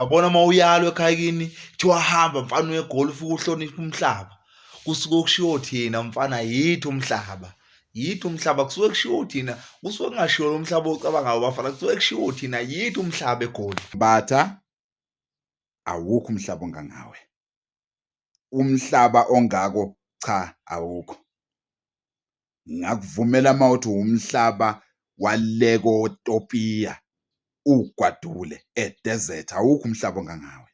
Yabona uma uyalwa ekhaya kini kuthiwa hamba mfana uye eGoli ufike uhloniphe umhlaba. Kusuke kushiwo thina mfana yithi umhlaba. Yithi umhlaba kusuke kushiwo thina, kusuke kungashiwo lo mhlaba ocabangayo bafana, kusuke kushiwo thina yithi umhlaba eGoli. Mbatha, awukho umhlaba ongangawe. Umhlaba ongako cha awukho. Ngingakuvumela uma uthi umhlaba wale koTopiya ugwadule e-desert, awukho umhlaba ongangawe.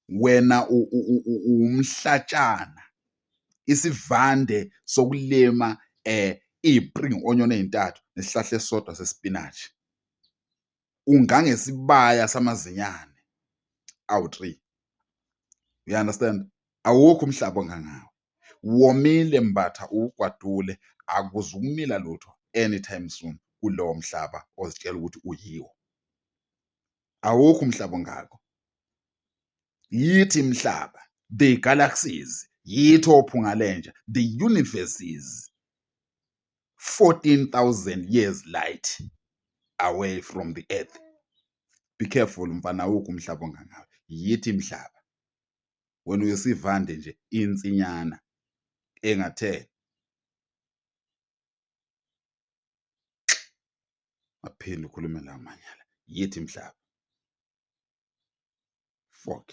Wena umhlatshana, isivande sokulima iy'pringi onion ey'ntathu nesihlahla esisodwa sesipinashi. Ungangesibaya samazinyane awu-three. You understand? Awukho umhlaba ongangawe. Womile Mbatha uwugwadule akuzukumila lutho anytime soon kulowo mhlaba ozitshela ukuthi uyiwo. Awukho umhlaba ongako. Yithi mhlaba, the galaxies, yithi ophungalenja, the universes 14,000 years light away from the earth. Be careful mfana, awukho umhlaba ongangawe. Yithi mhlaba. Wena uyisivande nje insinyana engathele. Aphinde ukhulume lawo manyala. Yithi mhlaba. Fuck.